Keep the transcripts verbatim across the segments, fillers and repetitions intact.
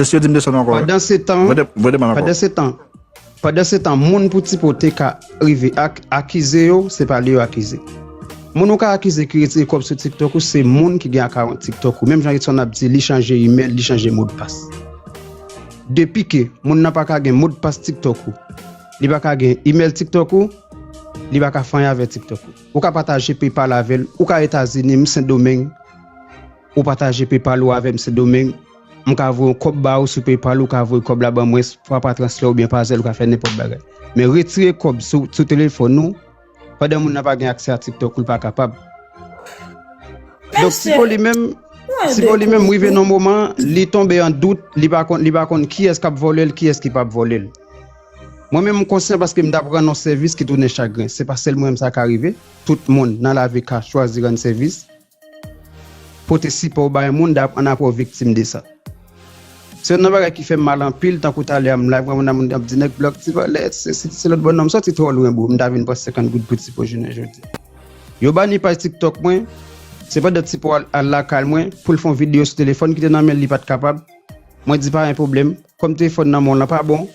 Mesye di m desann ankò. Pandan se tan, pandan se tan, pandan se tan, moun pou Tipo te ka rive ak, akize yo, se pa li yo akize. Moun ou ka akize ki retire kòb sou TikTok ou, se moun ki gen akawont TikTok ou. Menm jan Edson ap di, li chanje email, li chanje modpas. Depi ke moun nan pa ka gen modpas TikTok ou, li pa ka gen email TikTok ou, li pa ka fè anyen avè TikTok ou. Ou ka pataje PayPal avè l, ou ka Etazini, m Sendomeng, ou pataje PayPal ou avè m Sendomeng, m ka voye yon kòb ba ou sou PayPal, ou ka voye kòb la ban mwen, swa pa transfè oubyen pa Zelle, ou ka fè nenpòt bagay. Men retire kòb sou, sou telefòn ou, pandan moun nan pa gen aksè a TikTok ou, l pa kapab. Donk, Tipo li menm, Tipo li menm, rive nan moman, li tonbe an dout, li pa konn, li pa konn kiyès k ap vòlè l, kiyès ki p ap vòlè l. Mwen menm, m konsyan paske m t ap rann yon sèvis ki tounen chagren. Se pa sèl mwen menm sa ka rive. Tout moun nan lavi ka chwazi rann sèvis. Pote sipò w bay moun, dap-, ann apre w viktim de sa. Se youn nan bagay ki fè m mal anpil, tankou talè a m live, mwen moun ap di nèg blòk ti vòlè, se, se, se lòt bò non, m sòti twò lwen, bro, m ta vin pran senkant goud pou Tipo jounen jodi. Yo bani paj TikTok mwen, se pandan Tipo al, al lakay mwen, pou l fè yon videyo sou telefòn ki te nan men l, li pa t kapab. Mwen di pa gen pwoblèm, kòm telefòn nan men w lan pa bon,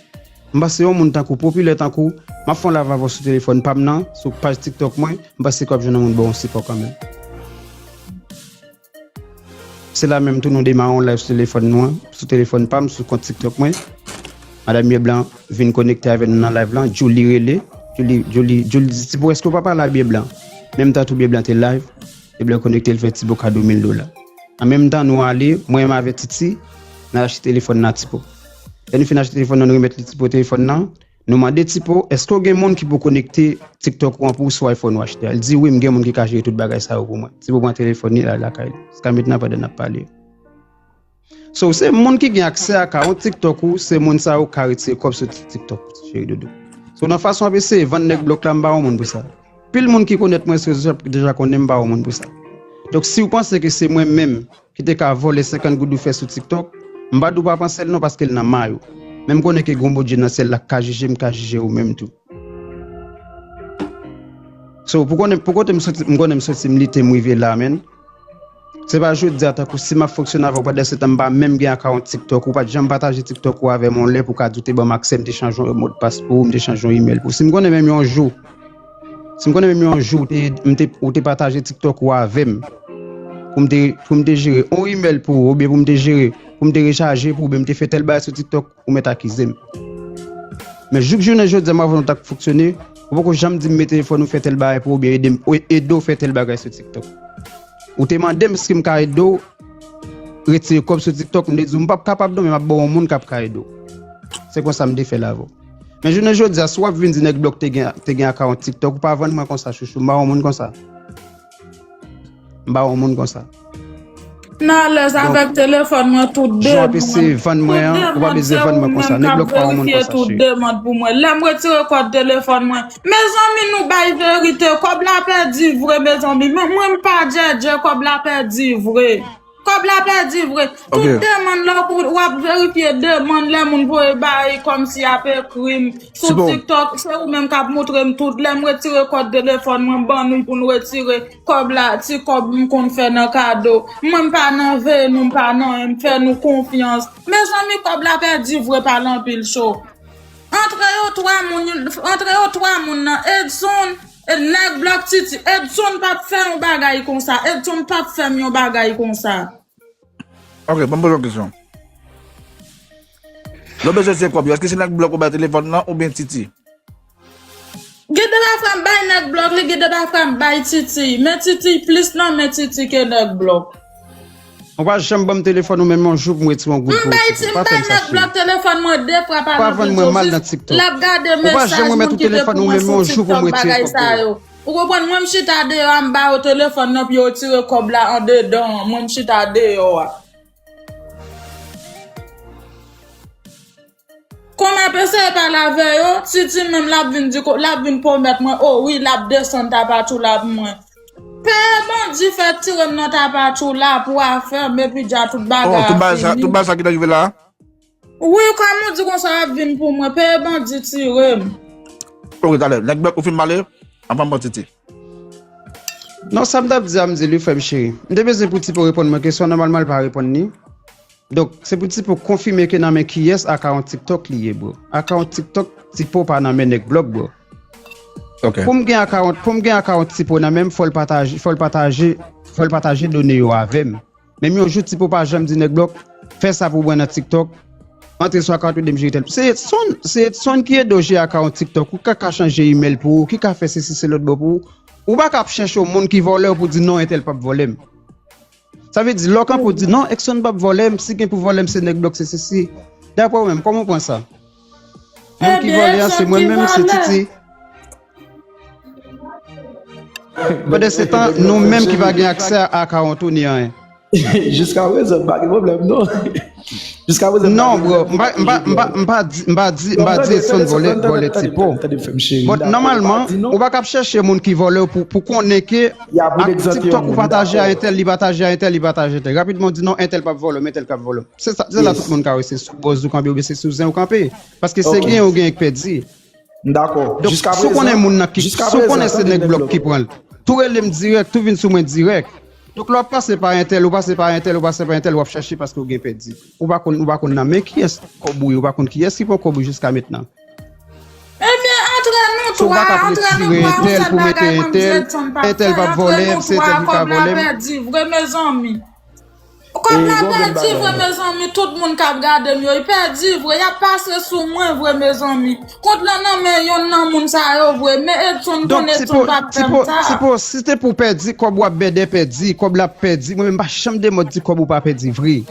m panse yon moun tankou, popilè tankou, m ap fè yon live avè w sou telefòn pa m nan, sou paj TikTok mwen, m panse ke w ap jwenn yon moun ba w yon sipò kanmenm. Se la menm tou nou demare yon live sou telefòn nou an, sou telefòn pa m, sou kont TikTok mwen. Madanm Byen Blan vin konekte avè nou nan live lan, Julie rele, Julie, Julie, Julie di, Tipo, èske w pa pale a Byen Blan? Menm tan tou Byen Blan te live, Byen Blan konekte, l fè Tipo kado mil dola. An menm tan, nou ale, mwen menm avè Titi, n al achte telefòn nan Tipo. Lè nou fin achte telefòn nan, nou remèt li Tipo telefòn nan. Nou mande Tipo, èske w gen moun ki pou konekte TikTok ou an pou ou sou iPhone ou achte a? Li di, wi, m gen moun ki ka jere tout bagay sa yo pou mwen. Tipo pran telefòn li, l al lakay li. Jiska mentnan, pandan n ap pale. So, se moun ki gen aksè a akawont TikTok ou, se moun sa yo ka retire kòb sou TikTok, cheri doudou. So, nan fason w ap eseye vann nèg blòk la, m pa yon moun pou sa. Pil moun ki konèt mwen sou rezo sosyo deja konnen m pa yon moun pou sa. Donk, si w panse ke se mwen menm ki te ka vòlè senkant goud ou fè sou TikTok, m pa di w pa panse l non, paske l nan may ou. Men m konnen ke gon Bondye nan syèl la k ka jije m, ka jije ou menm tou. So, pou konnen, pou kote m soti, m konnen m soti, m lite, m rive la, menn. Se pa jodi a, tankou si m ap fonksyone avè w pandan se tan m pa menm gen akawont TikTok, ou pa t janm pataje TikTok ou avè m yon lè pou w ka di w te ban m aksè, m te chanje yon modpas pou ou, m te chanje yon email pou ou. Si m konnen menm yon jou, si m konnen menm yon jou ou te, m te, ou te pataje TikTok ou avè m, pou m te, pou m te jere yon email pou ou, oubyen pou m te jere, pou m te rechaje pou ou, oubyen m te fè tèl bagay sou TikTok, ou mèt akize m. Men jouk jounen jodi a, m avè w nou t ap fonksyone, ou poko janm di m met telefòn ou fè tèl bagay pou ou, oubyen ede m, ede w fè tèl bagay sou TikTok. Ou te mande m si m ka ede w retire kòb sou TikTok, m te di w m p ap kapab non, men m ap ba w yon moun k ap ka ede w. Se konsa m te fè l avè w. Men jounen jodi a, si w ap vin di nèg blòk te gen, te gen akawont TikTok, ou pa vann mwen konsa, chouchou, m pa yon moun konsa. M pa yon moun konsa. M alèz avèk telefòn mwen, tout demann. Jan w ap eseye vann mwen an, ou pa bezwen vann mwen konsa. Nèg blòk pa yon moun konsa, cheri. Tout demann pou mwen. Lè m retire kòd telefòn mwen, mezanmi, nou bay verite, kòb la pèdi vre, mezanmi. Mwen, mwen m pa djèdjè, kòb la pèdi vre. Kòb la pèdi vre. Tout demann lè w, w ap verifye demann lè moun voye bay kòmsi y ap ekri m sou TikTok, se ou menm k ap moutre m tout. Lè m retire kòd telefòn mwen, m ban nou pou n retire kòb la, ti kòb m konn fè nan kado. Mwen m pa nan veye nou, m pa nan anyen, m fè nou konfyans. Mezanmi, kòb la pèdi vre, pale anpil cho. Antre yo twa moun, antre yo twa moun nan, Edson, e nèg blòk Titi, Edson p ap fè yon bagay konsa, Edson p ap fè m yon bagay konsa. Ok, ban m poze yon kesyon. Lè w bezwen se kòb yo, èske se nèg blòk ou bay telefòn nan oubyen Titi? Gen de pafwa m bay nèg blòk li, gen de pafwa m bay Titi. Men Titi plis nan men Titi ke nèg blòk. Ou pa janm ban m telefòn ou menm yon jou pou m retire yon goud pou ou. M bay ti, m bay nèg blòk telefòn mwen de fwa pa nan videyo, jis l ap gade mesaj moun kite pou mwen sou TikTok, bagay sa yo. Ou konprann, mwen m chita deyò a, m ba yo telefòn nan pou yo retire kòb la andedan an, mwen m chita deyò a. Kon m ap eseye pale avè yo, Titi menm l ap vin di ko-, l ap vin pwomèt mwen, o wi, l ap desann Tapatchoula pou mwen. Peye bandi fè tire m nan Tapatchoula pou afè m, epi dja tout bagay ap fini. Tout bagay sa ki t rive la? Wi, kòm ou di konsa, l ap vin pou mwen, peye bandi tire m. Ok, talè, nèg blòk ou fin pale, anvan m pran Titi. Non, sa m t ap di a, m di li, frè m cheri. M te bezwen pou Tipo reponn mwen kesyon, nòmalman l pa reponn li. Donk, se pou Tipo konfime ke nan men kiyès akawon TikTok li ye, bro. Akawon TikTok Tipo pa nan men nèg blòk, bro. Ok. Pou m gen akawon, pou m gen akawon Tipo nan men m, fò l pataje, fò l pataje, fò l pataje done yo avè m. Menm yon jou Tipo pa janm di nèg blòk, fè sa pou mwen nan TikTok, antre sou akawon Edem jere tèl. Se Edson, se Edson ki ede w jere akawon TikTok ou, ki ka chanje email pou ou, ki ka fè sesi se lòt bò pou ou. Ou pa ka ap chèche yon moun ki vòlè w pou di non, entèl p ap vòlè m. Sa vle di, lè w kanpe w di non, Edson p ap vòlè m, si gen pou vòlè m se nèg blòk, se sesi. Daprè w menm, kòman w pran sa? Moun ki vòlè a se mwen menm, se Titi. Pandan se tan, nou menm ki pa gen aksè a akawon ou ni anyen. Jiska prezan, pa gen pwoblèm non. Jiska prezan. Non, bro, m pa m pa m pa m pa di m pa di m pa di Edson vòlè vòlè Tipo. But nòmalman, ou pa ka ap chèche moun ki vòlè w pou pou konnen ke ak TikTok ou pataje a entèl, li pataje a entèl, li pataje entèl. Rapidman w di non, entèl p ap vòlè m, entèl k ap vòlè m. Se sa, se la tout moun ka wè se sou bòz ou kanpe oubyen se sou zen ou kanpe. Paske se gen ou gen k pèdi. M dakò. Donk, si w konnen moun nan ki, si w konnen se nèg blòk ki pran l, tou rele m dirèk, tou vin sou mwen dirèk. Donk, lè w ap pase pa entèl, ou pase pa entèl, ou pase pa entèl, w ap chèche paske w gen pèdi. Ou pa konn, ou pa konn nan men kiyès kòb ou ye, ou pa konn kiyès ki pran kòb ou jiska mentnan. Ebyen, antre nou twa, antre nou twa, yon sèl bagay mwen m di Edson pa fè, antre nou twa, kòb la pèdi vre, mezanmi. Kòb la pèdi vre, mezanmi, tout moun k ap gade m yo, y pèdi vre, y ap pase sou mwen vre, mezanmi. Kont lan nan men yonn nan moun sa yo vre, men Edson konn Edson p ap fè m sa. Tipo, si te pou pèdi, kòb w ap bèdè pèdi, kòb la ap pèdi, mwen menm m pa janm de mòd di kòb ou pa pèdi vre.